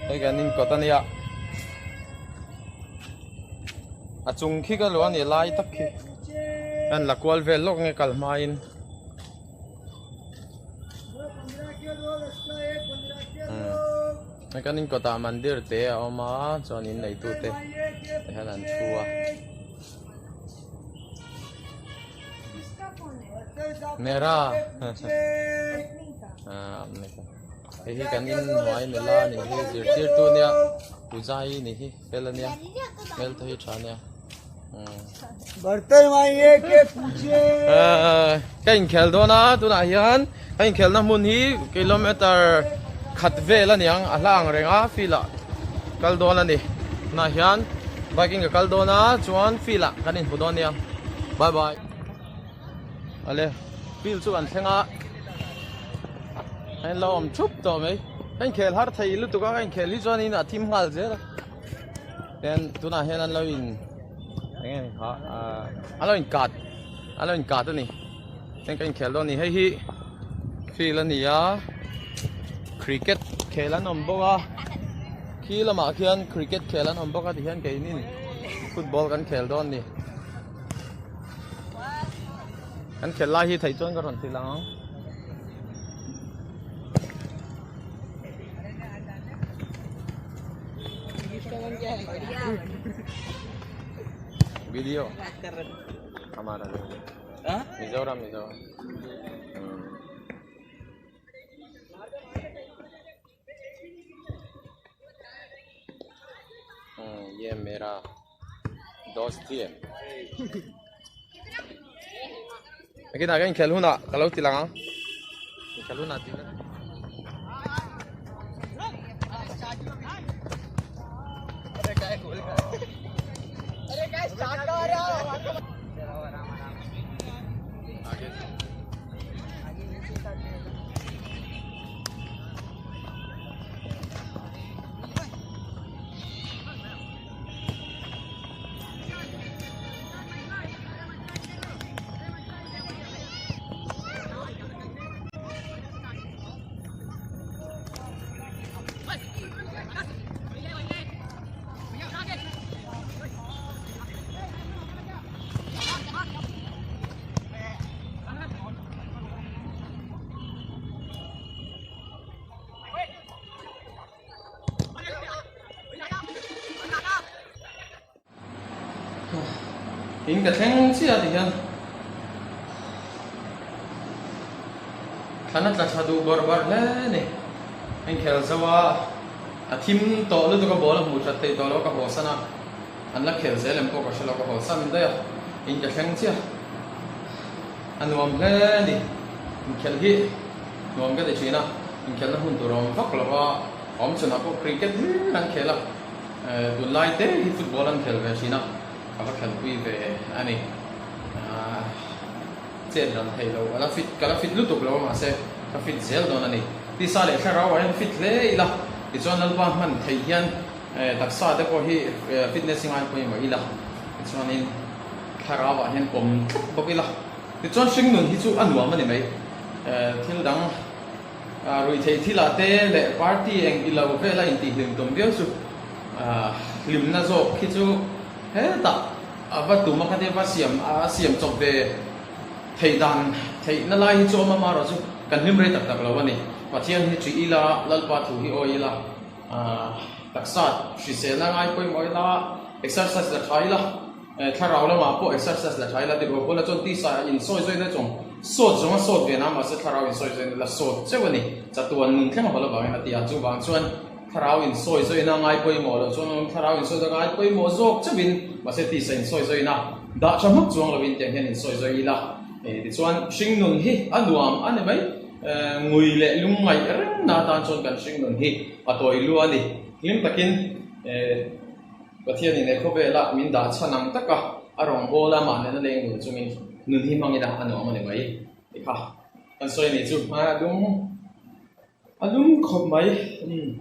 Hei kan inkawt a nia. A chung khi ka luah a ni lai tak khi. Kan la kual vel lawk nge kal hmain. Hei kan inkawtah mandir te a awm a chuan in neitute hian an thu a. Mera hei hi kan in hnuai nula a nih hi zirtirtu a nia puzai a nih hi fel a nia hmeltha hi tha a nia ka inkhel dawn a tunah hian ka inkhelna hmun hi kilometer khat vel a niang a hla ang reng a field ah kal dawn a ni tunah hian bike in ka kal dawn a chuan field ah kan inhmu dawn nia bye bye awle field chu kan thleng a a inlo awm thup tawh mai ka inkhel har thei lutuk a ka inkhel hi chuan in a thim nghal zel a ten tunah hian an lo in eng nge kha ah an lo in kat an lo in kat a ni ten ka inkhel dawn a ni hei hi field a ni a cricket khel an awm bawk a khi lamah khian cricket khel an awm bawk a tihian keinin football kan khel dawn a ni kan khel lai hi theih chuan ka rawn ti lang ang. Video हमारा मिजोरम मिजोरम ये मेरा दोस्त ही है Nakinah ka inkhel hunah ka lo ti lang ang inkhel hunah tih na. In ka thleng chiah ti hian thlan a tla tha duh bawrh bawrh hle a ni. Engkhel zo a a thim tawh lutuk a ball a hmuh that theih tawh lo ka haw san a, an la khel zel em pawh ka hre lo ka haw san daih a, in ka thleng chiah a nuam hle a ni. Inkhelh hi nuam ka ti thin a, inkhelhna hmun tur a awm vak lo a, awm chhunah pawh cricket hlir an khel a. Tunlai te hi football an khel ve thin a, ka va khelpui ve a ni. Chet ran theih loh, a la fit, ka la fit lutuk lo a mahse ka fit zel dawn a ni. Tisa leh thlarau ah hian fit hle ila, tichuan Lalpa hman theih hian taksa te pawh hi fitness hi ngai pawimawh ila, tichuanin thlarau ah hian pawm tlat bawk ila, tichuan hringnun hi chu a nuam a ni mai. Thil dang. Ruihtheih thilah te leh party eng i lo vela intihhlim tum viau chu hlimna zawk khi chu hetah a va tum a khatia va siam a siam chawp ve theih dan theihna lai hi chu awm amarawh chu kan hlim rei tak tak lo a ni. Pathian hi ṭih ila, Lalpa thu hi awi ila, taksa hriselna ngai pawimawh ila, exercise la ṭha ila. Thlarau lamah pawh exercise la tha ila ti rual pawh la chuan tisa insawi zawina chawng sawt zawng a sawt ve na mahse thlarau insawi zawina la sawt cheuh a ni. Chatuan nun thleng a haw lovangin a ti a, chuvang chuan thlarau insawi zawina ngai pawimawh loh chuan awm thlarau insawi zawina ngai pawimawh zawk cheuhin mahse tisa insawi zawina dah tha hmak chuang lovin tiang hian insawi zawi ila tichuan hringnun hi a nuam a ni mai. Ngui leh lungngaih reng na atan chuan kan hringnun hi a tawi lu a ni. Hlim takin. Pathianin he khawvela min dah chhan ang taka a rawngbâwl a mah nena leng nun chungin nun hi hmangin a nuam a ni mai ti kha kan sawi a nih chu. A lum a lum khawp mai umm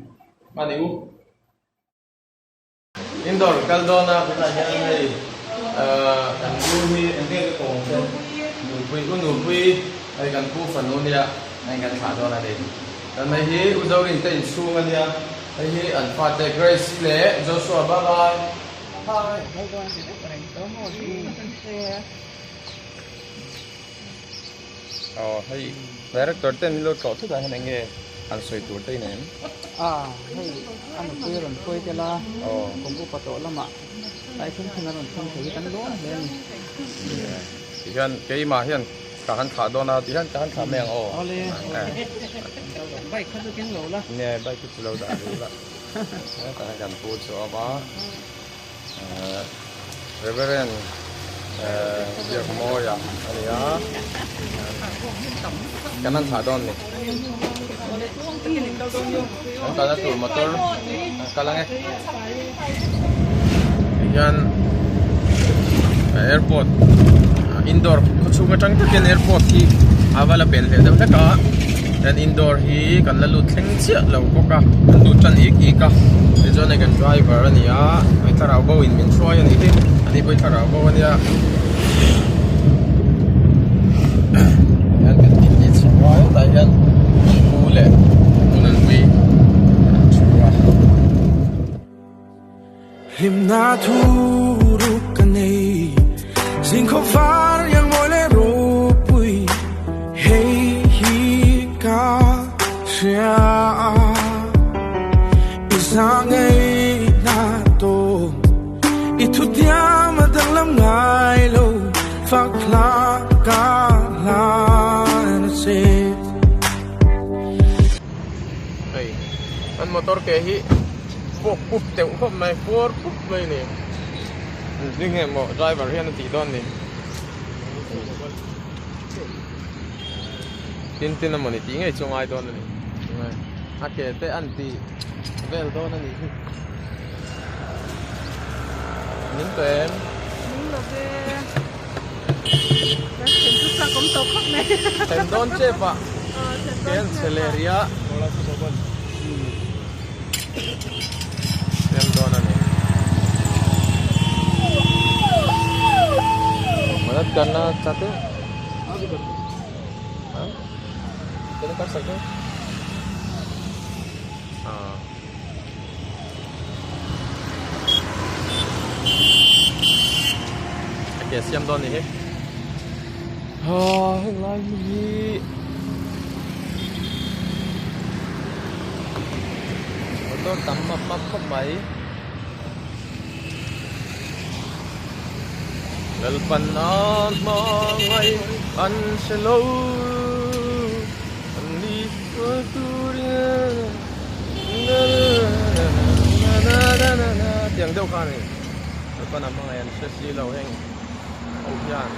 a ni u. Indoor kal dawn a tunah hian hei ahh kan u hi eng nge ka kawng che nupui u nupui hei kan pu fanu nia hei kan thlah dawn a ni. Kan hei hi U Zorin te inchhung a nia, hei hi an fate Grace leh Joshua bye bye. Hi. Aw hei director te min lo tlawh thut ah hian eng nge han sawi tur te i nei em? A hei a nupui rawn hruai tel a, kum upa tawh lamah tlai thleng thleng a rawn thleng thei hi kan lawm hle a ni. Tihian keimah hian ka han thlah dawn a, tihian ka han thlah mai ang aw. Awle bike kha chu keng lo la. Nge bike kha chu lo dah rih la. Hetah hian kan pu chu a awm a. Reverend Biakmawia a ni a, kan han thlah dawn ni. Kan kalna tur motor an kal ang e. Tihian airport indoor khaw chhung atang takin airport hi a va la pel leh deuh hlek a. Hian indoor hi kan la lut thleng chiah lo bawk a, kan lut tan ik ik a, tichuan hei kan driver a ni a, hei thlarau bo in min hruai a nih hi, a ni pawh hi thlarau bo a nia. Hian kan tih tih chho a hetah hian pu leh nunpui an thu a. Hlimna thu ruk ka nei zing khaw var yang mawi leh ropui hei hi ka hria i za ngaihna tawm i thu tiam a danglam ngai lo fak hla ka hlan a che. Hei an motor ke hi puak pup deuh khawp mai puar pup mai a ni ni nge maw driver hian a tih dawn ni tin tin emaw ni tih ngei chu ngai dawn a ni a ke te an ti vel dawn a nih hi min tawh em min lo ve Thlen dawn chep ah hian chhe leh rih a siam dawn a ni madad karna chate kar sakte A ke siam dawn ni hi ha heng lai hmun hi motor tam map map khawp mai Lalpan a hmangaih an hre lo an ni Tiang deuh kha a ni Lalpan a hmangaih an hre si lo heng ho hian.